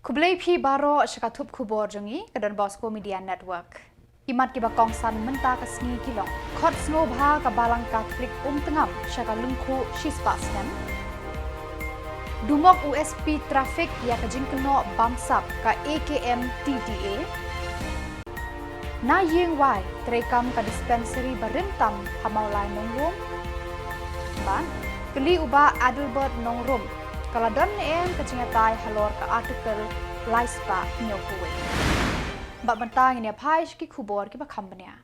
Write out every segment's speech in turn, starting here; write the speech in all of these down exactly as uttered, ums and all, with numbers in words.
Khublei phi baroh sha ka thup khubor jong ngi ka Don Bosco Media Network. Ki mat kiba kongsan mynta ka sngi ki long: Khot sngewbha ka Balang Katholik Umtngam sha ka lyngkhuh shispah snem. Dumok U S P Traffic ïa ka jingkynnoh bamsap ka A K M T T A. Na ïing wai treikam ka dispensary barim tam ha Mawlai Nongrum. Bad kylli u Bah Adelbert Nongrum, ka la don ne em ka jingïatai halor ka Article laispah hynñiewphew wei. Bad mynta ngin ïa phai sha ki khubor kiba kham bniah.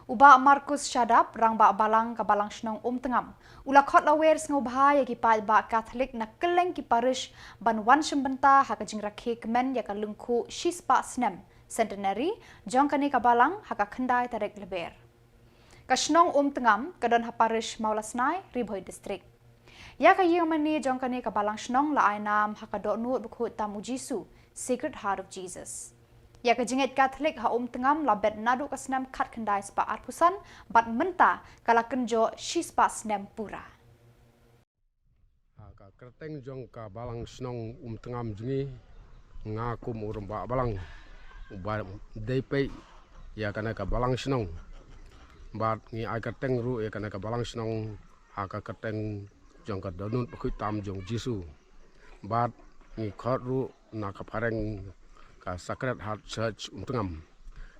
U Bah Marcus Shadap, Rangbah Balang ka Balang Shnong Umtngam, u la khot lawer sngewbha ïa ki paidbah Katholik na kylleng ki parish ban wan shim bynta ha ka jingrakhe kmen ïa ka lyngkhuh shispah snem, centenary, jong kane ka balang ha ka khyndai tarik Lber. Ka shnong Umtngam ka don ha parish Mawlasnai, Ri Bhoi District. Ïa ka ïingmane jong kane ka balang shnong la ai nam ha ka dohnud bakhuid tam u Jisu, Sacred Heart of Jesus. Ïa ka jingngeit Katholik ha Umtngam la bet naduh ka snem khatkhyndai spah arphew san, bad mynta ka la kynjoh shispah snem pura. Ha ka kyrteng jong ka Balang Shnong Umtngam jong ngi, nga kum u Rangbah Balang uba dei peit ïa kane ka Balang Shnong. Bad ngi ai kyrteng ruh ïa kane ka Balang Shnong ha ka kyrteng jong ka dohnud bakhuid tam jong Jisu. Bad ngi khot ruh na ka phareng ka Sacred Heart Church Umtngam.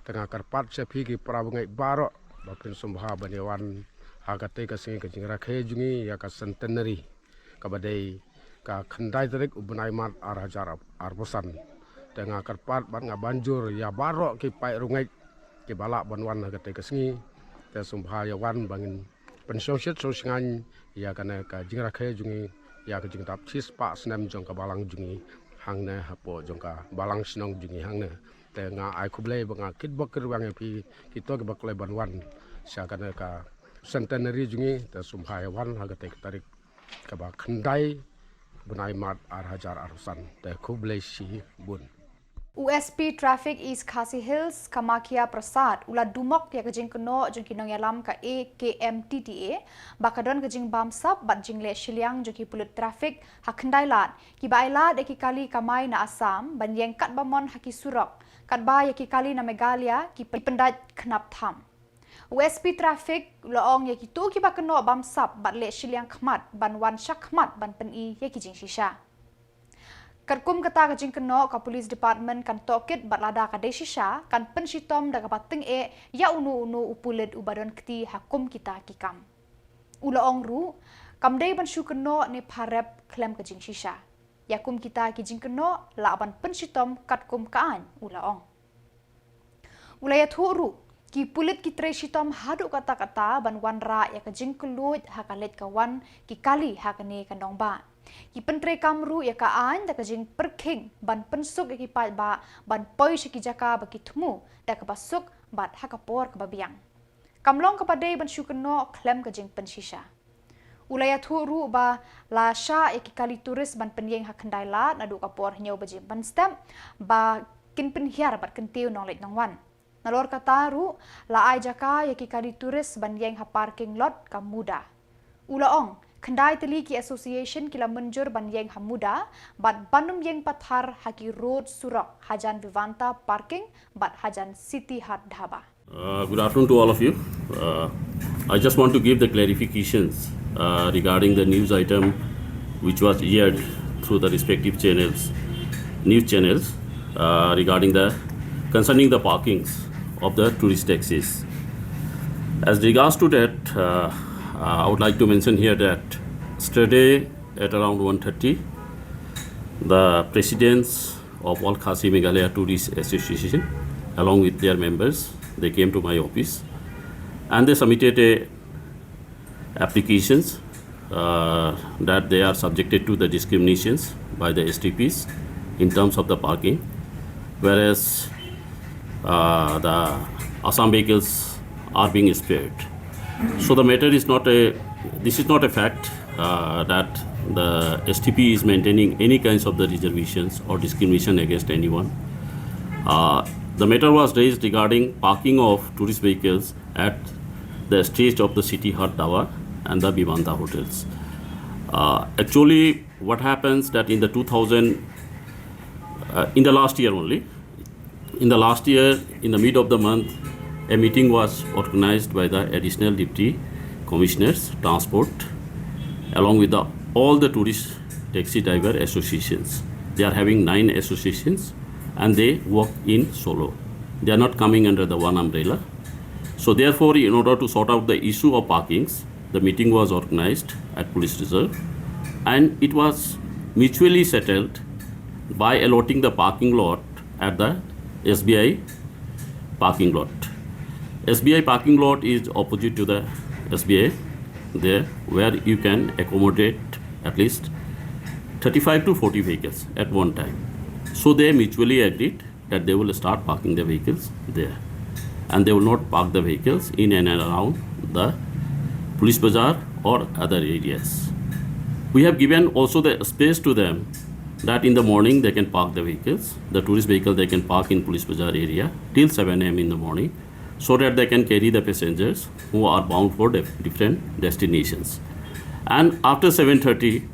Te nga kyrpad sha phi ki para bangeit baroh ba phin sngewbha ban ïa wan ha katei ka sngi ka jingrakhe jong ngi ïa ka centenary, kaba dei ka khyndai tarik u bnai Mart ar hajar arphew san. Te nga kyrpad bad nga ban jur ïa baroh ki paid riewngeit kiba lah ban wan ha katei ka sngi. Te sngewbha ïa wan ba ngin pynshongshit shongshngaiñ ïa kane ka jingrakhe jong ngi ïa ka jingdap shispah snem jong ka balang jong ngi hangne hapoh jong ka Balang Shnong jong ngi hangne. Te nga ai khublei bad nga kitbok kitrwiang ïa phi kito kiba khlem ban wan sha kane ka centenary jong ngi. Te sngewbha ïa wan ha katei ka tarik kaba khyndai bnai Mart ar hajar arphew san. Te khublei shibun. U S P Traffic East Khasi Hills, Kamakhya Prasad, u la dumok ïa ka jingkynnoh jong ki nongïalam ka A K M T T A ba ka don ka jingbamsap bad jingleh shiliang jong ki pulit traffic ha khyndai lad kiba ailad ïa ki kali kamai na Assam ban ïeng katba mon ha ki surok, katba ïa ki kali na Meghalaya ki pyndait khnap tham. U S P Traffic u la ong ïa kito kiba kynnoh bamsap bad leh shiliang khmat ban wan shakhmat ban pyni ïa ki jingshisha. Katkum kata ka jingkynnoh, ka Police Department kan tohkit bad lada ka dei shisha kan pynshitom da kaba tyngeh ïa uno uno u pulit uba don kti ha kum kita ki kam. U la ong ruh, kam dei ban shu kynnoh ne pharep khlem ka jingshisha. Ïa kum kita ki jingkynnoh lah ban pynshitom katkum ka aiñ, u la ong. U la ïathuh ruh, ki pulit ki trei shitom haduh katta katta ban wanrah ïa ka jingkylluid ha ka leit ka wan ki kali ha kane ka nongbah. Ki pyntreikam ruh ïa ka aiñ da ka jingpyrkhing ban pynsuk ïa ki paidbah ban poi sha ki jaka ba ki thmu da kaba suk bad ha ka por kaba biang. Kam long kaba dei ban shu kynnoh khlem ka jingpynshisha. U la ïathuh ruh ba la shah ïa ki kali tourist ban pynïeng ha khyndai lad naduh ka por hynñiew baje mynstep ba kin pynhiar bad kyntiew nongleit nongwan. Nalor kata ruh la ai jaka ïa ki kali tourist ban ïeng ha parking lot ka MUDA. U la ong, khyndai tylli ki association ki la mynjur ban ïeng ha MUDA bad ban ym ïeng pathar ha ki road surok hajan Vivanta Parking bad hajan City Hut Dhaba. Uh, good afternoon to all of you. Uh, I just want to give the clarifications, uh, regarding the news item which was aired through the respective channels, news channels, uh, regarding the, concerning the parkings of the tourist taxis. As regards to that, uh, uh, I would like to mention here that yesterday at around one thirty, the presidents of All Khasi Meghalaya Tourist Association, along with their members, they came to my office and they submitted a applications, uh, that they are subjected to the discriminations by the S T Ps in terms of the parking, whereas, uh, the Assam vehicles are being spared. So the matter is not a, this is not a fact, uh, that the S T P is maintaining any kinds of the reservations or discrimination against anyone. Uh, the matter was raised regarding parking of tourist vehicles at the stage of the City Hut Dhaba and the Vivanta hotels. Uh, actually, what happens that in the two thousand, Uh, in the last year only, in the last year, in the mid of the month, a meeting was organized by the Additional Deputy Commissioners, Transport, along with the, all the tourist taxi driver associations. They are having nine associations and they work in solo. They are not coming under the one umbrella. So therefore, in order to sort out the issue of parkings, the meeting was organized at Police Reserve and it was mutually settled by allotting the parking lot at the S B I parking lot. S B I parking lot is opposite to the S B I there, where you can accommodate at least thirty-five to forty vehicles at one time. So they mutually agreed that they will start parking their vehicles there and they will not park the vehicles in and around the Police Bazaar or other areas. We have given also the space to them that in the morning they can park the vehicles, the tourist vehicle they can park in Police Bazaar area till seven a m in the morning, so that they can carry the passengers who are bound for the different destinations. And after seven thirty,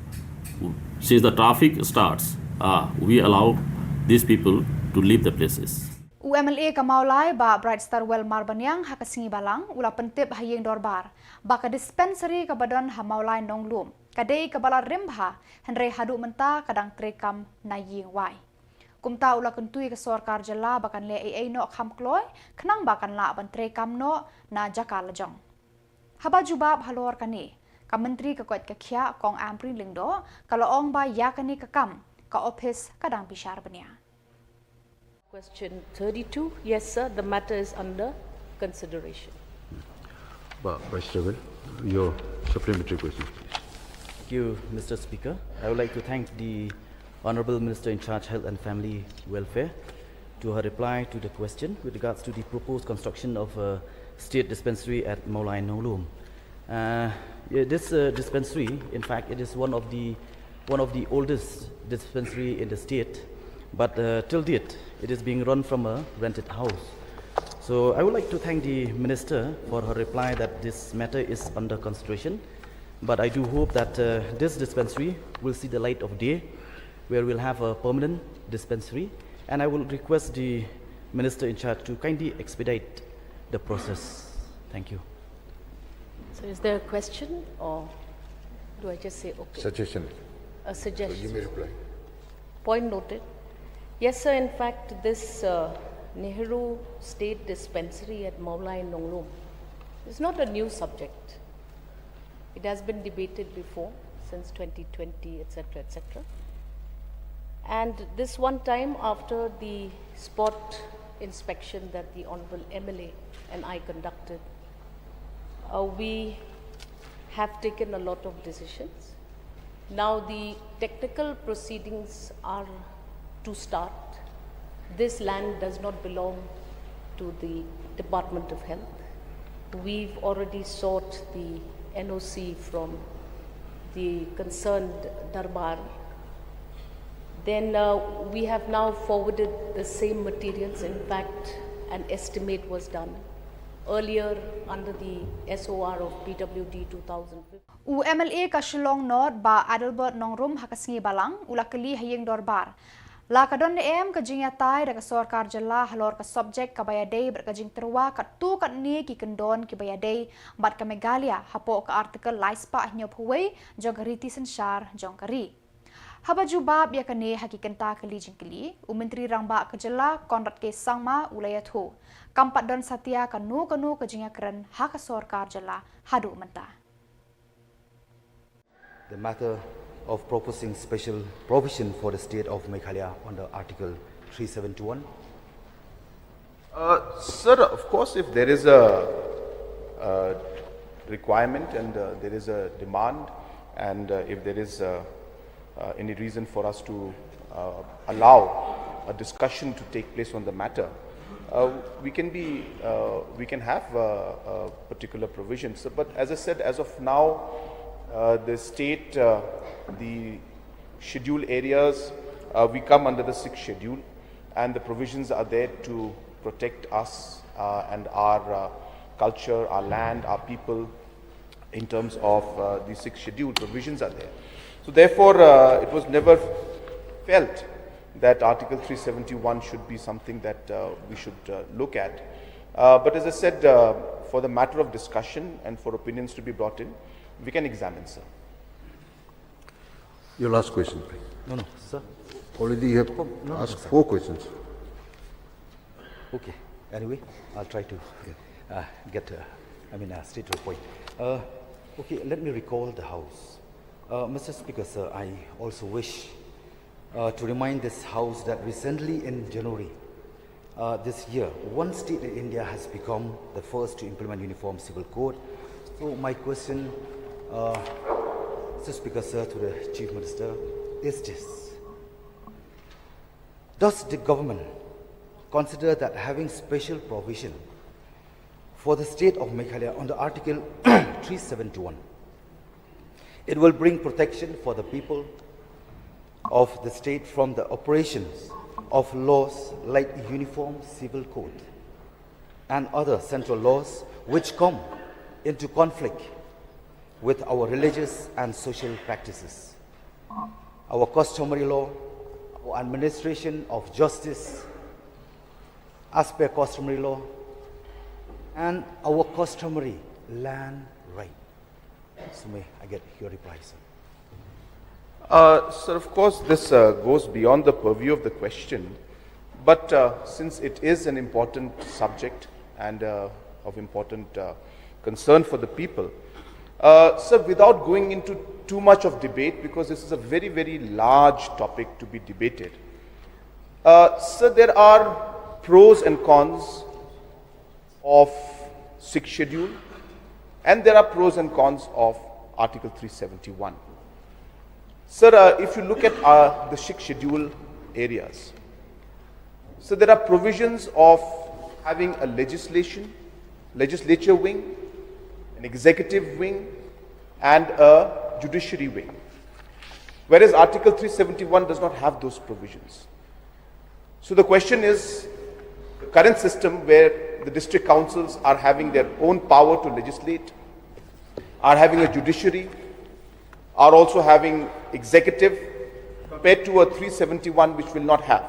since the traffic starts, uh, we allow these people to leave the places. U M L A ka Mawlai, Bah Brightstarwell Marbaniang, ha ka sngi Balang u la pyntip ha ïing dorbar ba ka dispensary kaba don ha Mawlai Nonglum ka dei kaba la rim bha, hynrei haduh mynta ka dang treikam na ïing wai. Kumta u la kyntu ïa ka sorkar jylla ba kan leh ei ei noh kham kloi khnang ba kan lah ban treikam noh na jaka lajong. Haba jubab halor kane, ka Myntri ka koit ka khiah, Kong Ampareen Lyngdoh, ka la ong ba ïa kane ka kam ka ophis ka dang bishar bniah. Question thirty-two. Yes, sir, the matter is under consideration. Bah Brightstarwell, your supplementary question, please. Thank you, Mister Speaker. I would like to thank the Honorable Minister in charge, Health and Family Welfare, to her reply to the question with regards to the proposed construction of a state dispensary at Mawlai Nonglum. Uh, yeah, this uh, dispensary, in fact, it is one of the one of the oldest dispensary in the state, but uh, till date, it is being run from a rented house. So I would like to thank the minister for her reply that this matter is under consideration. But I do hope that uh, this dispensary will see the light of day, where we'll have a permanent dispensary. And I will request the minister in charge to kindly expedite the process. Thank you. So is there a question or do I just say okay? Suggestion. A suggestion. So you may reply. Point noted. Yes, sir. In fact, this uh, Nehru State Dispensary at Mawlai Nonglum is not a new subject. It has been debated before, since twenty twenty, et cetera, et cetera. And this one time, after the spot inspection that the Honorable M L A and I conducted, uh, we have taken a lot of decisions. Now the technical proceedings are to start. This land does not belong to the Department of Health. We've already sought the N O C from the concerned Darbar. Then uh, we have now forwarded the same materials. In fact, an estimate was done earlier under the S O R of P W D two thousand fifteen. U M L A ka Shillong North, Bah Adelbert Nongrum, ha ka sngi Balang u la kylli ha ïing dorbar la ka don ne em ka jingïatai da ka sorkar jylla halor ka subject kaba ïadei bad ka jingtyrwa katto katne ki kyndon kiba ïadei bad ka Meghalaya hapoh ka Article laispah hynñiewphew wei jong ka riti synshar jong ka ri. Haba jubab ïa kane ha ki kynta kylli jingkylli, u Myntri Rangbah ka jylla, Conrad K Sangma, u la ïathuh kam pat don satia kano kano ka jingïakren ha ka sorkar jylla haduh mynta. The matter of proposing special provision for the state of Meghalaya under Article three seven two one. Uh, sir, of course, if there is a, uh requirement and uh, there is a demand, and uh, if there is uh, uh, any reason for us to uh, allow a discussion to take place on the matter, uh, we can be, uh, we can have uh, a particular provision. So, but as I said, as of now, uh, the state, uh, the schedule areas, uh, we come under the sixth schedule, and the provisions are there to protect us uh, and our uh, culture, our land, our people, in terms of uh, the sixth schedule. Provisions are there. So therefore, uh, it was never felt that Article three seventy-one should be something that uh, we should uh, look at. Uh, but as I said, uh, for the matter of discussion and for opinions to be brought in, we can examine, sir. Your last question, please. No, no, sir. Already you have No, no, asked sir. Four questions. Okay. Anyway, I'll try to uh, get, uh, I mean, uh, straight to the point. Uh, okay, let me recall the House. Uh, Mister Speaker, sir, I also wish uh, to remind this House that recently in January uh, this year, one state in India has become the first to implement uniform civil code. So my question, uh, Mister Speaker, sir, to the Chief Minister is this. Does the government consider that having special provision for the state of Meghalaya under Article three seventy-one, it will bring protection for the people of the state from the operations of laws like Uniform Civil Code and other central laws which come into conflict with our religious and social practices, our customary law, our administration of justice as per customary law, and our customary land right. So may I get your reply, sir? Uh, sir, of course, this uh, goes beyond the purview of the question, but uh, since it is an important subject and uh, of important uh, concern for the people, uh, sir, without going into too much of debate, because this is a very, very large topic to be debated, uh, sir, there are pros and cons of Sixth Schedule, and there are pros and cons of Article three seventy-one. Sir, uh, if you look at uh, the Sixth Schedule areas, so there are provisions of having a legislation, legislature wing, an executive wing, and a judiciary wing. Whereas Article three seventy-one does not have those provisions. So the question is, the current system where the district councils are having their own power to legislate, are having a judiciary, are also having executive, compared to a three seventy-one which will not have,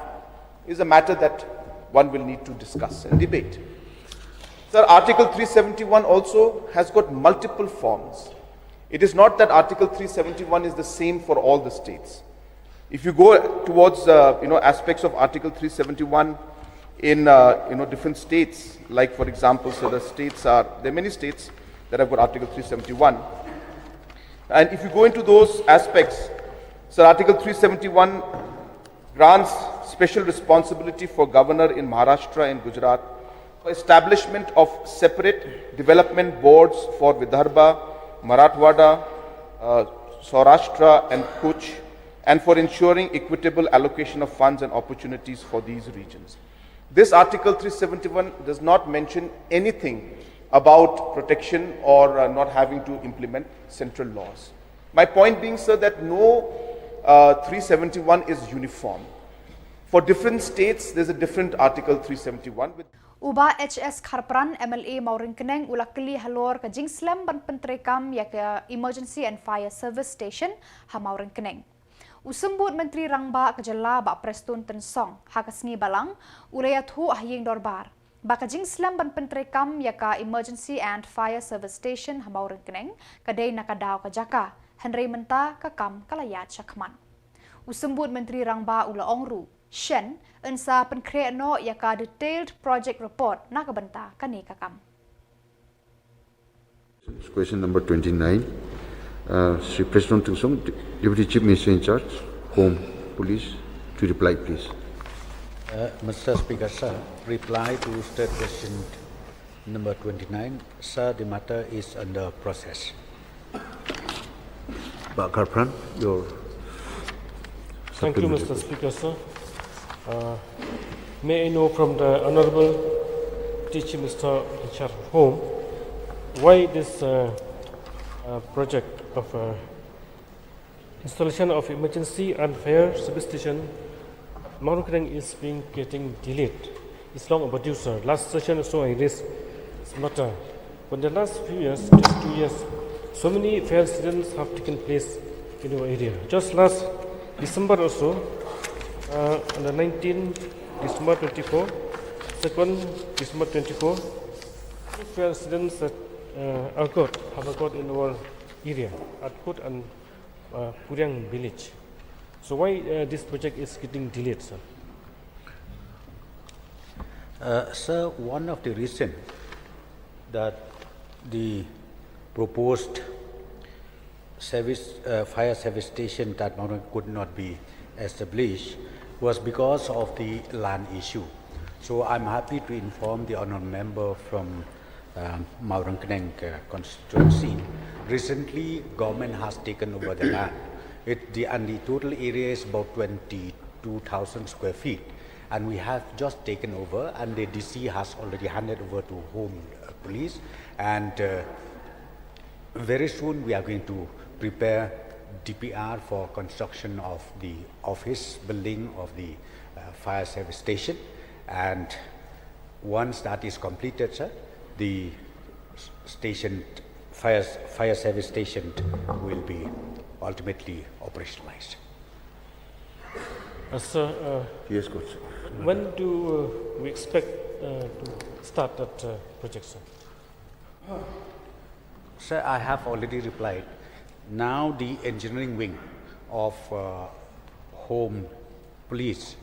is a matter that one will need to discuss and debate. Sir, Article three seventy-one also has got multiple forms. It is not that Article three seventy-one is the same for all the states. If you go towards uh, you know aspects of Article three seventy-one in uh, you know different states, like for example, so the states are there are many states that have got Article three seventy-one, and if you go into those aspects, so Article three seventy-one grants special responsibility for governor in Maharashtra and Gujarat for establishment of separate development boards for Vidarbha, Marathwada, uh, Saurashtra, and Kutch, and for ensuring equitable allocation of funds and opportunities for these regions. This Article three seventy-one does not mention anything about protection or uh, not having to implement central laws. My point being, sir, that no uh, three seventy-one is uniform. For different states, there's a different Article three seventy-one. With U Bah H S Kharpran, M L A Mawryngkneng, u la kylli halor ka jingslem ban pyntreikam ïa ka Emergency and Fire Service Station ha Mawryngkneng. U Symbud Myntri Rangbah ka jylla, Bah Prestone Tynsong, ha ka sngi Balang u la ïathuh ha ïing dorbar ba ka jingslem ban pyntreikam ïa ka Emergency and Fire Service Station ha Mawryngkneng ka dei na ka daw ka jaka, hynrei mynta ka kam ka la ïaid shakhmat. U Symbud Myntri Rangbah u la ong ruh, shen yn sa pynkhreh noh ïa ka detailed project report na ka bynta kane ka kam. Question number twenty-nine. Uh, Shri Prestone Tynsong, De- Deputy Chief Minister in charge, Home, Police, to reply, please. Uh, Mister Speaker, sir, reply to state question number twenty-nine. Sir, the matter is under process. Bah Kharpran, your Thank you, supplementary Mister Speaker, sir. Uh, may I know from the Honorable Deputy Chief Minister in charge of Home, why this uh, uh, project of uh, installation of emergency and fire service station Mawryngkneng is being getting delayed? It's long overdue, sir. Last session also I raised this matter. For the last few years, just two years, so many fire incidents have taken place in our area. Just last December also, Uh, on the nineteenth December twenty-four, second December twenty-four, two fire incidents that uh, occurred, have occurred in our area, Atkut and uh, Puriang village. So why uh, this project is getting delayed, sir? Uh, sir, one of the reason that the proposed service, uh, fire service station Tatmadaw could not be established was because of the land issue. So I'm happy to inform the honourable member from um, Mawryngkneng uh, constituency. Recently, government has taken over the land. It, the, and the total area is about twenty-two thousand square feet. And we have just taken over, and the D C has already handed over to Home uh, Police. And uh, very soon, we are going to prepare D P R for construction of the office building of the uh, fire service station. And once that is completed, sir, the s- station, fire, fire service station will be ultimately operationalized. Uh, sir, uh, Yes, coach. when do uh, we expect uh, to start that uh, project, sir? Sir, I have already replied. Now the engineering wing of uh, Home Police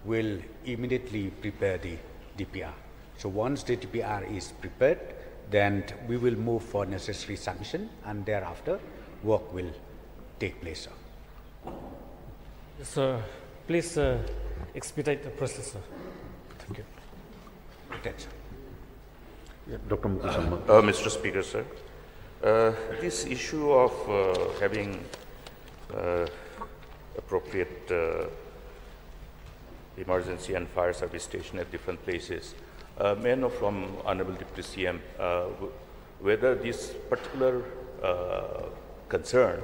will immediately prepare the D P R. So once the D P R is prepared, then we will move for necessary sanction, and thereafter work will take place, sir. Sir, please uh, expedite the process, sir. Thank you. Noted, sir. Yeah, Doctor Mukul Sangma. Uh, Mister Speaker, sir, uh, this issue of uh, having uh, appropriate uh, emergency and fire service station at different places, uh, may I know from Honorable Deputy C M uh, w- whether this particular uh, concern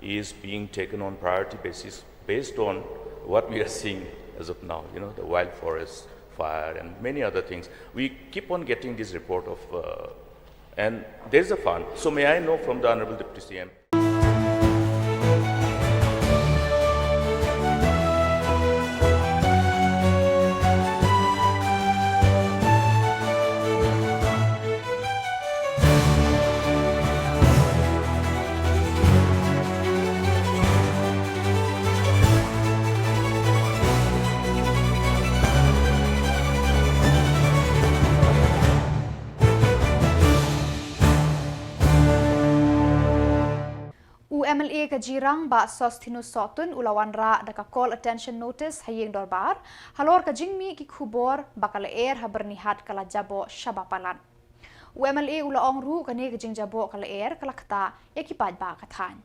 is being taken on priority basis based on what we are seeing as of now, you know, the wild forest fire and many other things. We keep on getting this report of, uh, and there's a fund. So may I know from the Honorable Deputy C M? U M L A ka Jirang, Bah Sosthenes Sohtun, u la wanrah da ka call attention notice ha ïing dorbar halor ka jingmih ki khubor ba ka lyer ha Byrnihat ka la jaboh shaba palat. U M L A u la ong ruh kane ka jingjaboh ka lyer ka la ktah ïa ki paidbah ka thaiñ.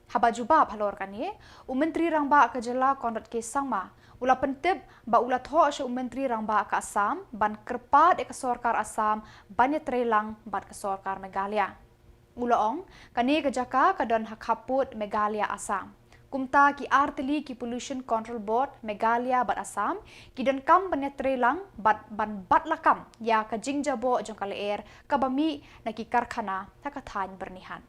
Haba jubab halor kane, u Myntri Rangbah ka jylla Conrad K Sangma u la pyntip ba u la thoh sha u Myntri Rangbah ka Assam ban kyrpad ïa ka sorkar Assam ban ïatreilang bad ka sorkar Meghalaya. U la ong, kane ka jaka ka don ha khappud Meghalaya Assam. Kumta ki artylli ki Pollution Control Board Meghalaya bad Assam ki donkam ban ïatreilang bad ban bat lakam ïa ka jingjaboh jong ka lyer kaba mih na ki karkhana ha ka thaiñ Byrnihat.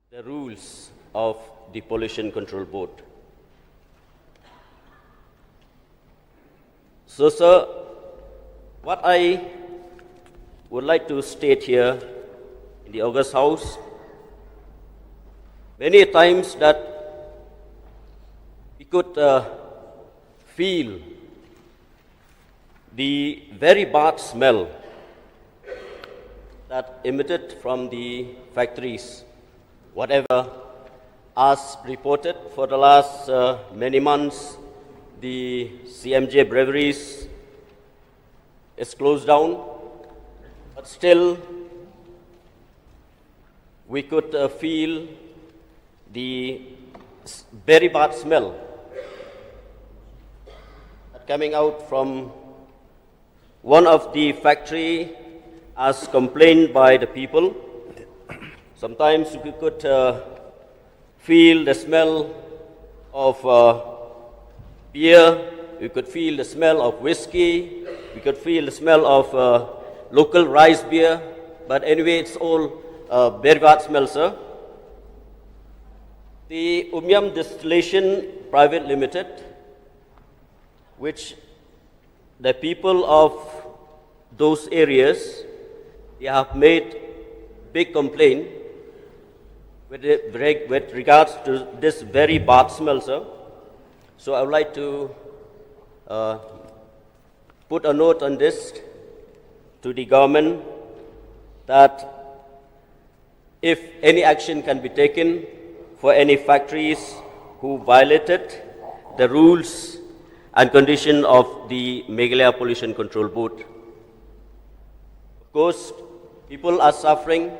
The rules of the Pollution Control Board. So, sir, what I would like to state here in the August House, many times that we could uh, feel the very bad smell that emitted from the factories, whatever, as reported for the last uh, many months, the C M J breweries is closed down, but still we could uh, feel the s- very bad smell coming out from one of the factory as complained by the people. Sometimes we could uh, feel the smell of uh, beer, we could feel the smell of whiskey, we could feel the smell of uh, local rice beer, but anyway, it's all uh, very bad smell, sir. The Umiam Distillation Private Limited which the people of those areas, they have made big complaint with, with regards to this very bad smell, sir. So I would like to uh, put a note on this to the government that if any action can be taken for any factories who violated the rules and condition of the Meghalaya Pollution Control Board. Of course, people are suffering,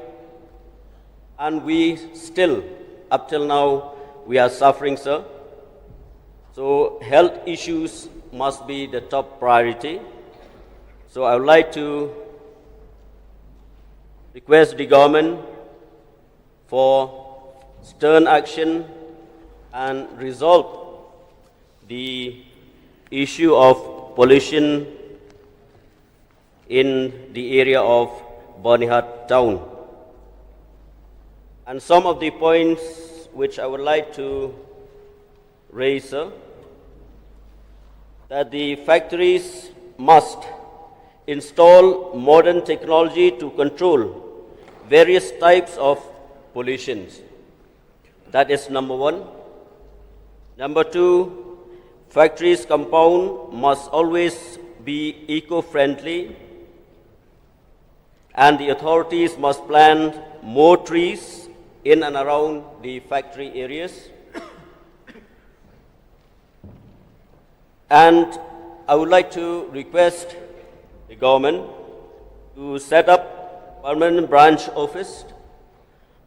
and we still, up till now, we are suffering, sir. So health issues must be the top priority. So I would like to request the government for stern action and resolve the issue of pollution in the area of Byrnihat town. And some of the points which I would like to raise, sir, that the factories must install modern technology to control various types of pollutions. That is number one. Number two, factories compound must always be eco-friendly, and the authorities must plant more trees in and around the factory areas. And I would like to request the government to set up permanent branch office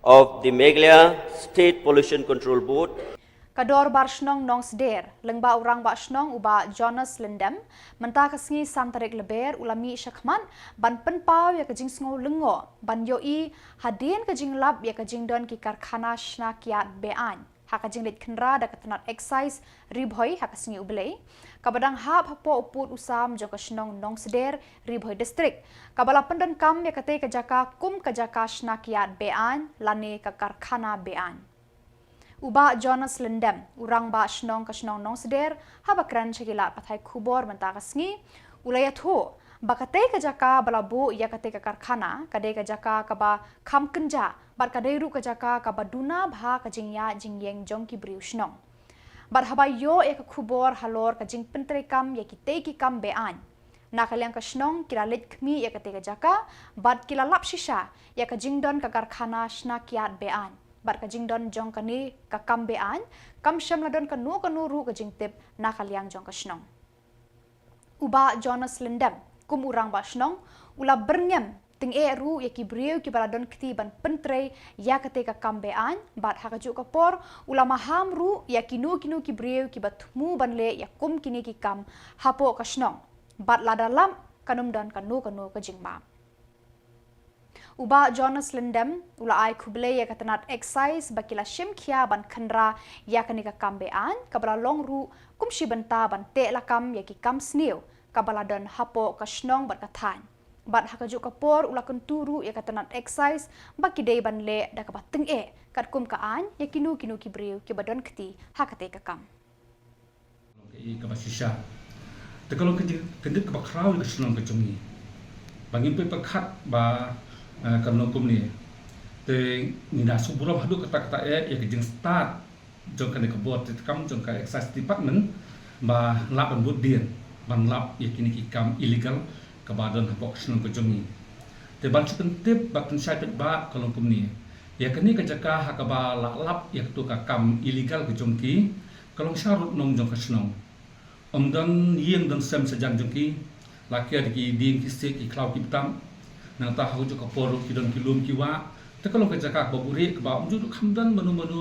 of the Meghalaya State Pollution Control Board. Ka Dorbar Shnong Nongsder, lyngba u Rangbah Shnong u Bah Jonas Lyndem, mynta ka sngi san tarik Lber u la mih shakhmat ban pynpaw ïa ka jingsngew lyngngoh ban ïohi hadien ka jinglap ïa ka jingdon ki karkhana shna kiad be-aiñ ha ka jingleit khynra da ka tnat Excise Ri Bhoi ha ka sngi U Blei, kaba dang hap hapoh u pud u sam jong ka shnong Nongsder, Ri Bhoi District, kaba la pyndonkam ïa katei ka jaka kum ka jaka shna kiad be-aiñ lane ka karkhana be-aiñ. U Bah Jonas Lyndem, u Rangbah Shnong ka shnong Nongsder, haba kren sha ki lad pathai khubor mynta ka sngi, u la ïathuh ba katei ka jaka ba la buh ïa katei ka karkhana ka dei ka jaka kaba kham kynjah bad ka dei ruh ka jaka kaba duna bha ka jingïaid jingïeng jong ki briew shnong. Bad haba ïoh ïa ka khubor halor ka jingpyntreikam ïa kitei ki kam be-aiñ, na ka liang ka shnong ki la leit khmih ïa katei ka jaka bad ki la lap shisha ïa ka jingdon ka karkhana shna kiad be-aiñ bad ka jingdon jong kane ka kam be-aiñ kam shym la don kano kano ruh ka jingtip na ka liang jong ka shnong. U Bah Jonas Lyndem, kum u Rangbah Shnong, u la byrngem tyngeh ruh ïa ki briew kiba la don kti ban pyntrei ïa katei ka kam be-aiñ bad ha kajuh ka por u la maham ruh ïa kino kino ki briew kiba thmu ban leh ïa kum kine ki kam hapoh ka shnong bad lada lap kan ym don kano kano ka jingmap. U Bah Jonas Lyndem u la ai khublei ïa ka tnat Excise ba ki la shim khia ban khynra ïa kane ka kam be-aiñ kaba la long ruh kum shi bynta ban teh lakam ïa ki kam sniew kaba la don hapoh ka shnong bad ka thaiñ. Bad ha kajuh ka por u la kyntu ruh ïa ka tnat Excise ba ki dei ban leh da kaba tyngeh katkum ka aiñ ïa kino kino ki briew kiba don kti ha katei ka kam. Ka i kaba shisha. Te ka long ka jingkyndit kaba khraw ïa ka shnong ka jong ngi. Ba ngim pyrkhat ba eh, kan long kumne. Te ngi da sngewburom haduh katta katta eh ïa ka jingstad jong kane ka bor treikam jong ka Excise Department ba lah ban bud dien ban lap ïa kine ki kam illegal kaba don hapoh ka shnong ka jong ngi. Te ban shu pyntip bad pynshai paidbah ka long kumne. Ïa kane ka jaka ha kaba la lap ïa kato ka kam illegal ka jong ki ka long sha rud nong jong ka shnong. Ym don ïing don sem shajan jong ki, la kiar da ki dieng ki siej ki khlaw ki btam. Nangta ha kajuh ka por ruh ki don ki lum ki wah. Te ka long ka jaka kaba buhrieh kaba ym ju kham don mano mano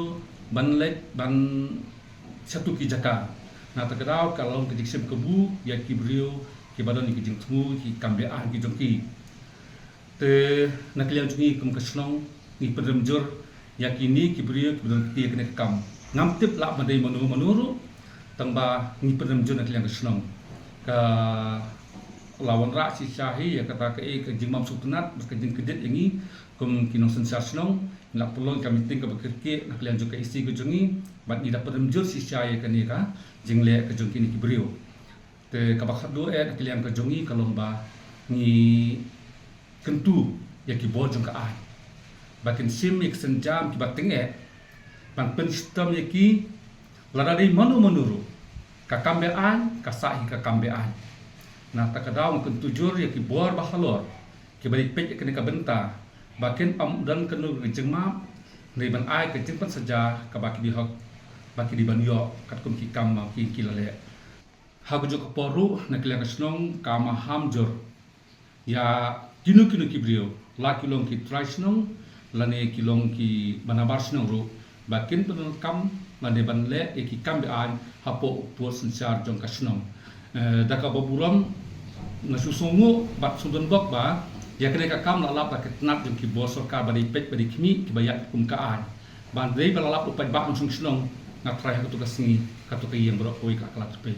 ban leit ban shatu ki jaka. Nangta ka daw ka long ka jingshim kabu ïa ki briew kiba don ïa ki jingthmu ki kam be-aiñ ki jong ki. Te na ka liang jong ngi kum ka shnong ngi pynrem jur ïa kine ki briew kiba don kti ïa kane ka kam. Ngam tip lah ban dei mano mano ruh tang ba ngi pynrem jur na ka liang ka shnong. Ka la wanrah shisha hi ïa kata kaei ka jingmam sngewtynnat bad ka jingkyndit ïa ngi kum ki nongsynshar shnong. Ngi la pynlong ka meeting kaba kyrkieh na ka liang jong ka E C ka jong ngi bad ngi da pynrem jur shisha ïa kane ka jingleh ka jong kine ki briew. Te kaba khatduh eh na ka liang ka jong ngi ka long ba ngi kyntu ïa ki bor jong ka aiñ ba kin shim ïa ki sienjam kiba tyngeh ban pynshitom ïa ki, lada dei mano mano ruh, ka kam be-aiñ ka sah hi ka kam be-aiñ. Na kata ka daw ngi kyntu jur ïa ki bor ba halor kiba dei peit ïa kane ka bynta ba kin ym don kano ka jingmap ne ban ai ka jingpynsaja kaba ki dei hok ba ki dei ban ïoh katkum ki kam ma ki ki la leh. Ha kajuh ka por ruh na ka liang ka shnong ka maham jur ïa kino kino ki briew, la ki long ki trai shnong lane ki long kiba nabar shnong ruh, ba kin pyndonkam lane ban leh ïa ki kam be-aiñ hapoh u pud synshar jong ka shnong. Eh, da kaba burom nga shu sngewnguh bad sngewdon bok ba ïa kane ka kam la lap da ka tnat jong ki bor sorkar ba dei peit ba dei khmih kiba ïaid kum ka aiñ. Ban dei ba la lap u paidbah nongshong shnong, nga trai ha kato ka sngi kato ka ïing baroh kawei ka la klet pei.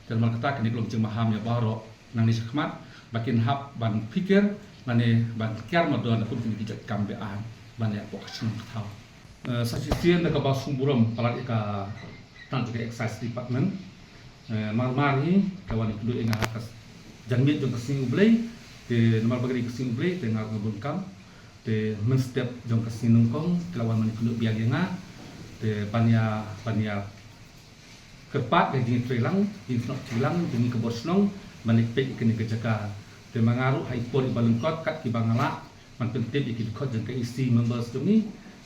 Te namar kata kane ka long jingmaham ïa baroh nangne shakhmat ba kin hap ban phikir lane ban kiar mardor na kum kine ki jait kam be-aiñ ban leh hapoh ka shnong ka thaw. Eh, sa shisien da kaba sngewburom palat ïa ka tnat jong ka Excise Department. Eh, mar mar hi ka wan ïakynduh ïa nga ha ka janmiet jong ka sngi U Blei. Te namar ba ka dei ka sngi U Blei te nga ruh nga bun kam. Te mynstep jong ka sngi nyngkong ki la wan ban ïakynduh biang ïa nga. Te ban ïa, ban ïa kyrpad ïa ka jingïatreilang, jingïasnoh jingïatreilang jong ngi ka bor shnong ban leit peit ïa kane ka jaka. Te ma nga ruh ha i por iba lyngkot kat kiba nga lah ban pyntip ïa ki dkhot jong ka E C members jong ngi,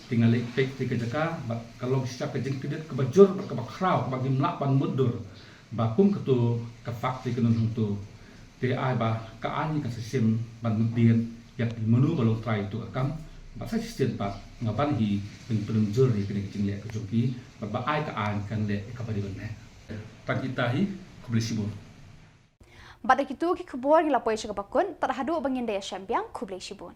te nga leit peit ïa ka jaka bad ka long shisha ka jingkyndiat kaba jur bad kaba khraw kaba ngim lah ban mutdur ba kum kato ka factory ka don hangto. Te ai ba ka aiñ kan sa shim ban mutdur ïa ki mano ba long trai ïa kato ka kam. Bad sa shisien pat nga ban hi ban pynjur ïa kane ka jingleh ka jong ki bad ba ai ka aiñ kan leh ïa kaba dei ban leh. Tang kita hi, khublei shibun. Bad da kito ki khubor ngi la poi sha kaba kut, tad haduh ba ngin da ïashem biang, khublei shibun.